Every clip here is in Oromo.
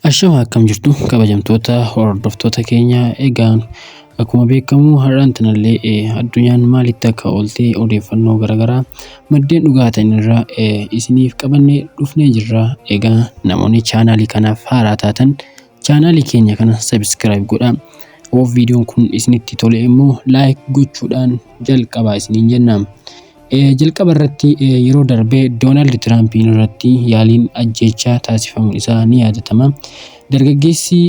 Ashama akkam jirtu kabajamtoota hordoftoota keenya. Egaan akkuma beekamu har'aan tanallee addunyaan maalitti akka oolte odeeffannoo garaagaraa maddeen dhugaa ta'an irraa isiniif qabannee dhufnee jirra. Egaa namoonni chaanaalii kanaaf haaraa taatan chaanaalii keenya kana subscribe godhaa. Yoo viidiyoon kun isinitti tole immoo like gochuudhaan jalqabaa isiniin jenna. Jalqaba irratti yeroo darbee Doonaald Tiraampiin irratti yaaliin ajjeechaa taasifamuun isaa ni yaadatama. Dargaggeessi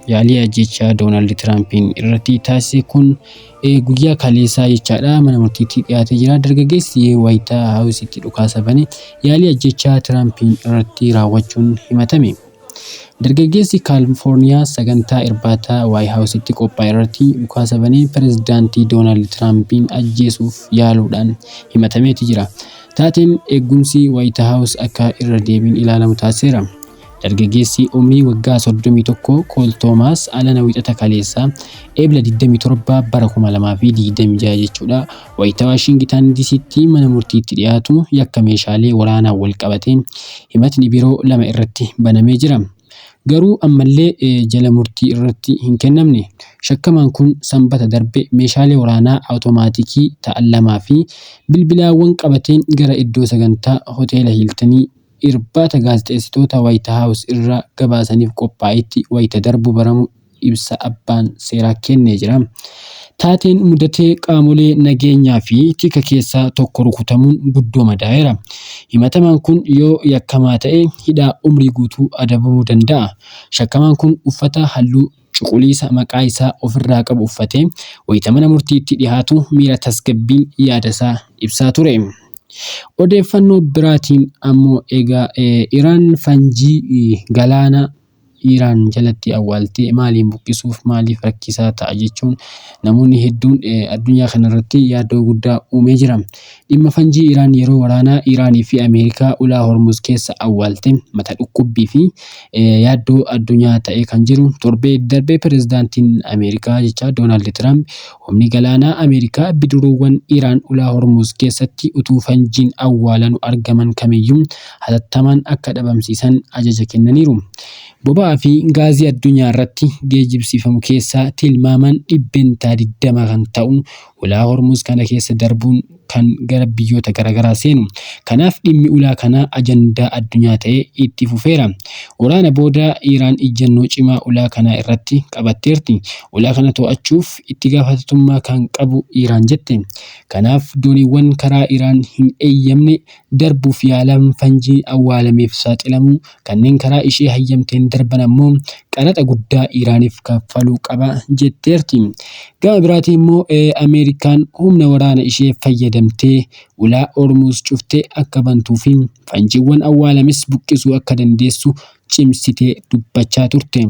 yaalii ajjeechaa Doonaald Tiraampiin irratti taasise kun guyyaa kaleessaa jechaadha mana murtiitti dhiyaatee jira. Dargaggeessi Waayit Haawusitti dhukaasa bane yaalii ajjeechaa Tiraampiin irratti raawwachuun himatame. Dargaggeessi Kaalifoorniyaa sagantaa irbaataa Waayit Haawusitti qophaa'e irratti dhukaasa banee pireezidaantii Doonaald Tiraampiin ajjeesuuf yaaluudhaan himatameeti jira. Taateen eegumsi Waayit Haawus akka irra deebiin ilaalamu taasiseera. Dargaggeessi umrii waggaa 31 Kool Toomaas alana Wiixata kaleessaa Eebla 27 bara 2026 jechuudha. Wayita Waashingitan DCtti mana murtiitti dhiyaatu yakka meeshaalee waraanaan wal qabatee himatni biroo lama irratti banamee jira. Garuu ammallee jala murtii irratti hin kennamne. Shakkamaan kun Sanbata darbe meeshaalee waraanaa awutomaatikii ta'an lamaa fi bilbilaawwan qabatee gara iddoo sagantaa hoteela Hiiltanii irbaata gaazexeessitoota Waayit Haawus irraa gabaasaniif qophaa'etti wayita darbu baramu ibsa abbaan seeraa kennee jira. Taateen mudatee qaamolee nageenyaa fi tika keessaa tokko rukutamuun guddoo madaa'eera. Himatamaan kun yoo yakkamaa ta'e hidhaa umrii guutuu adabamuu danda'a. Shakkamaan kun uffata halluu cuquliisa maqaa isaa ofirraa qabu uffatee wayita mana murtiitti dhihaatu miira tasgabbiin yaadasaa ibsaa ture. Odeeffannoo biraatiin ammoo egaa Iraan fanjii galaana Iraan jalatti awwaaltee maaliin buqqisuuf maaliif rakkisaa ta'a jechuun namoonni hedduun addunyaa kanarratti yaaddoo guddaa uumee jira. Dhimma fanjii Iraan yeroo waraanaa Iraanii fi Ameerikaa ulaa Hormuz keessa awwaalte mata dhukkubbii fi yaaddoo addunyaa ta'ee kan jiru torbee darbee pireezidaantiin Ameerikaa jecha Doonaald Tiraamp humni galaanaa Ameerikaa bidiruuwwan Iraan ulaa Hormuz keessatti utuu fanjiin awwaalanu argaman kamiyyuu hatattamaan akka dhabamsiisan ajaja kennaniiru. Boba'aa fi gaazii addunyaa irratti geejjibsiifamu keessaa tilmaamaan 20% kan ta'u ulaa Hormuz kana keessa darbuun kan gara biyyoota garaagaraa seenu. Kanaaf dhimmi ulaa kanaa ajandaa addunyaa ta'ee itti fufeera. Waraana booda Iraan ijjannoo cimaa ulaa kanaa irratti qabatteerti. Ulaa kana to'achuuf itti gaafatamummaa kan qabu Iraan jette. Kanaaf dooniiwwan karaa Iraan hin eeyyamne darbuuf yaalan fanjii awwaalameef saaxilamuu, kanneen karaa ishee hayyamteen darban ammoo qaraxa guddaa Iraaniif kaffaluu qaba jetteerti. Gama biraatiin immoo Ameerikaan humna waraana ishee fayyadamtee ulaa Hormuz cuftee akka bantuu fi fanjiiwwan awwaalames buqqisuu akka dandeessu cimsitee dubbachaa turte.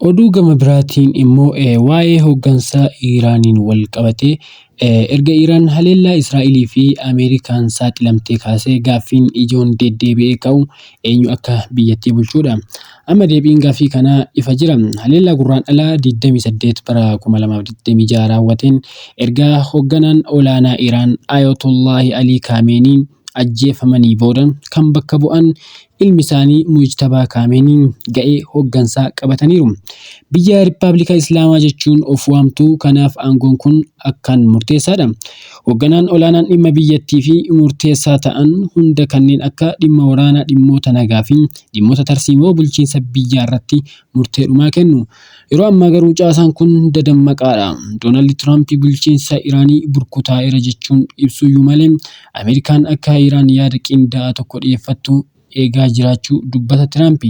Oduu gama biraatiin immoo waa'ee hooggansa Iraaniin wal qabatee erga Iraan haleellaa Israa'elii fi Ameerikaan saaxilamtee kaasee gaaffiin ijoon deddeebi'ee ka'u eenyu akka biyyattii bulchuudha. Amma deebiin gaaffii kanaa ifa jira. Haleellaa Gurraandhala 28 bara 2026 raawwateen erga hoogganaan olaanaa Iraan Ayatollaahi Alii Kaameenii ajjeefamanii booda kan bakka bu'an ilmi isaanii Mujtabaa Kaameenii ga'ee hooggansaa qabataniiru. Biyya Riippaabilika Islaamaa jechuun of waamtu kanaaf aangoon kun akkaan murteessaadha. Hoogganaan olaanaan dhimma biyyattii fi murteessaa ta'an hunda kanneen akka dhimma waraanaa, dhimmoota nagaa fi dhimmoota tarsiimoo bulchiinsa biyyaa irratti murtee dhumaa kennu. Yeroo ammaa garuu caasaan kun dadammaqaadha. Doonaald Tiraamp bulchiinsa Iraanii burkutaa'eera jechuun ibsuyyuu malee Ameerikaan akka Iraan yaada qindaa'aa tokko dhiyeeffattu eegaa jiraachuu dubbata Tiraamp.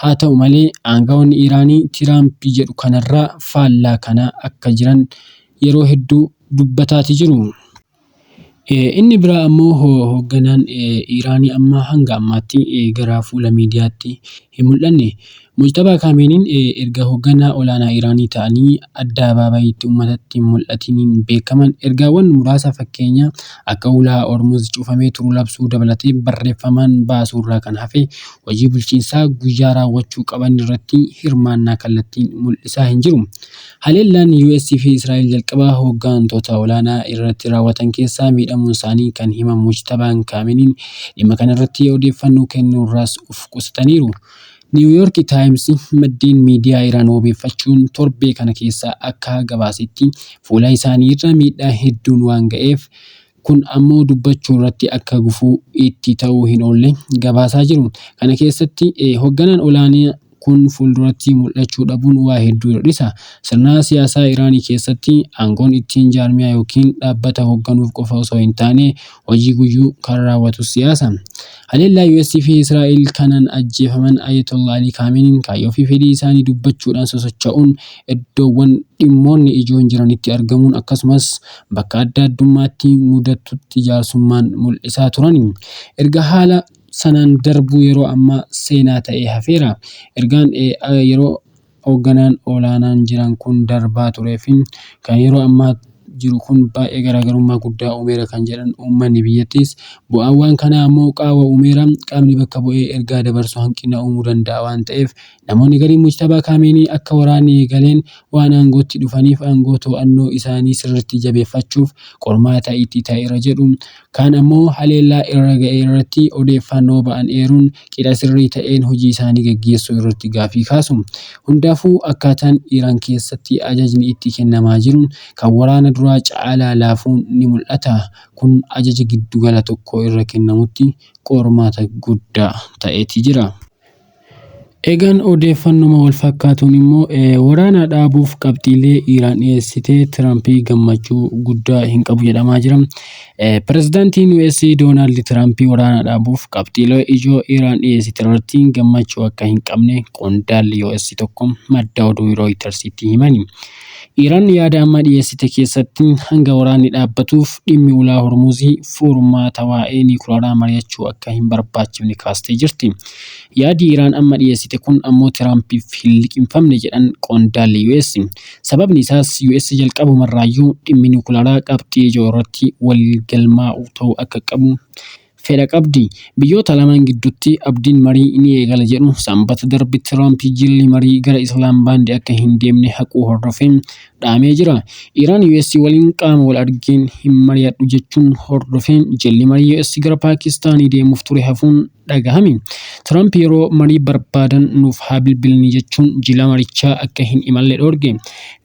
Haa ta'u malee aangawoonni Iraanii Tiraamp jedhu kanarraa faallaa kanaa akka jiran yeroo hedduu dubbataati jiru. Inni biraa ammoo hoogganaan Iraanii amma hanga ammaatti gara fuula miidiyaatti hin mul'anne. Mujtabaa Kaameeniin erga hoogganaa olaanaa Iraanii ta'anii addabaabayiitti uummatatti hin mul'atiniin beekaman ergaawwan muraasa fakkeenya akka ulaa Hormuz cufamee turu labsuu dabalatee barreeffamaan baasuurraa kan hafe hojii bulchiinsaa guyyaa raawwachuu qaban irratti hirmaannaa kallattiin mul'isaa hin jiru. Haleellaan US fi Israa'el jalqaba hooggantoota olaanaa irratti raawwatan keessaa miidhamuun isaanii kan himamu Mujtabaan Kaameniin dhimma kanarratti odeeffannoo kennuurraas of qusataniiru. Niiw Yoork Taayims maddeen miidiyaa Iraan wabeeffachuun torbee kana keessa akka gabaasetti fuula isaanii irra miidhaa hedduun waan ga'eef kun ammoo dubbachuu irratti akka gufuu itti ta'uu hin oolle gabaasaa jiru. Kana keessatti hoogganaan olaanaa kun fuulduratti mul'achuu dhabuun waa hedduu hir'isa. Sirna siyaasaa Iraanii keessatti aangoon ittiin jaarmiyaa yookiin dhaabbata hoogganuuf qofa osoo hin taane hojii guyyuu kan raawwatu siyaasa. Haleellaa US fi Israa'el kanaan ajjeefaman Ayatollah Ali Khamenei kaayyoo fi fedhii isaanii dubbachuudhaan sosocho'uun iddoowwan dhimmoonni ijoon jiranitti argamuun akkasumas bakka adda addummaatti mudatutti jaarsummaan mul'isaa turan. Erga haala sanaan darbuu yeroo ammaa seenaa ta'ee hafeera. Ergaan yeroo hoogganaan olaanaan jiran kun darbaa turee fi kan yeroo ammaa jiru kun baay'ee garaagarummaa guddaa uumeera kan jedhan uummanni biyyattiis bu'aawwan kanaa ammoo qaawwa uumeera, qaamni bakka bu'ee ergaa dabarsu hanqina uumuu danda'a waan ta'eef namoonni gariin Mujtabaa Kaameenii akka waraanni eegaleen waan aangootti dhufaniif aangoo to'annoo isaanii sirriitti jabeeffachuuf qormaata itti ta'eera jedhu. Kaan ammoo haleellaa irra ga'e irratti odeeffannoo ba'an eeruun qixa sirrii ta'een hojii isaanii gaggeessuu irratti gaafii kaasu. Hundaafuu akkaataan Iraan keessatti ajajni itti kennamaa jiru kan waraana duraa caalaa laafuun ni mul'ata. Kun ajaja giddugala tokko irra kennamutti qormaata guddaa ta'eeti jira. Egaan odeeffannuma wal fakkaatuun immoo waraana dhaabuuf qabxiilee Iraan dhiyeessitee Tiraampii gammachuu guddaa hin qabu jedhamaa jira. Pirezidaantiin US Doonaald Tiraampii waraana dhaabuuf qabxiilee ijoo Iraan dhiyeessite irratti gammachuu akka hin qabne qondaalli US tokko madda oduu Rooyitersitti himani. Iraan yaada amma dhiyeessite keessatti hanga waraanni dhaabbatuuf dhimmi ulaa Hormuzii furmaata waa'ee niwukilaraa mari'achuu akka hin barbaachifne kaastee jirti. Yaadi Iraan amma dhiyeessite kun ammoo Tiraampiif hin liqimfamne jedhan qondaalli US. Sababni isaas US jalqabumarraayyuu dhimmi niwukilaraa qabxii ijoo irratti wal galmaa'u ta'uu akka qabu fedha qabdi. Biyyoota lamaan gidduutti abdiin marii ni eegala jedhu sanbata darbe Tiraamp jilli marii gara Islaamabaad akka hin deemne haquu hordofee dhaamee jira. Iraan US waliin qaama wal argeen hin mari'adhu jechuun hordofee jilli marii US gara Paakistaanii deemuuf ture hafuun dhagahame. Tiraamp yeroo marii barbaadan nuuf haa bilbilni jechuun jila marichaa akka hin imalle dhoorge.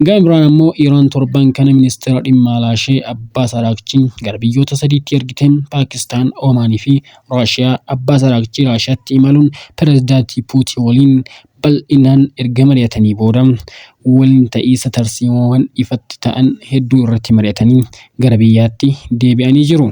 Gama biraan ammoo Iraan torban kana ministeera dhimma alaa ishee Abbaas Araaqchii gara biyyoota sadiitti ergite Paakistaan, Omaanii fi Raashiyaa. Abbaas Araaqchii Raashiyaatti imaluun pirezidaantii Puutiin waliin bal'inaan erga mari'atanii booda waliin ta'iisa tarsiimoowwan ifatti ta'an hedduu irratti mari'atanii gara biyyaatti deebi'anii jiru.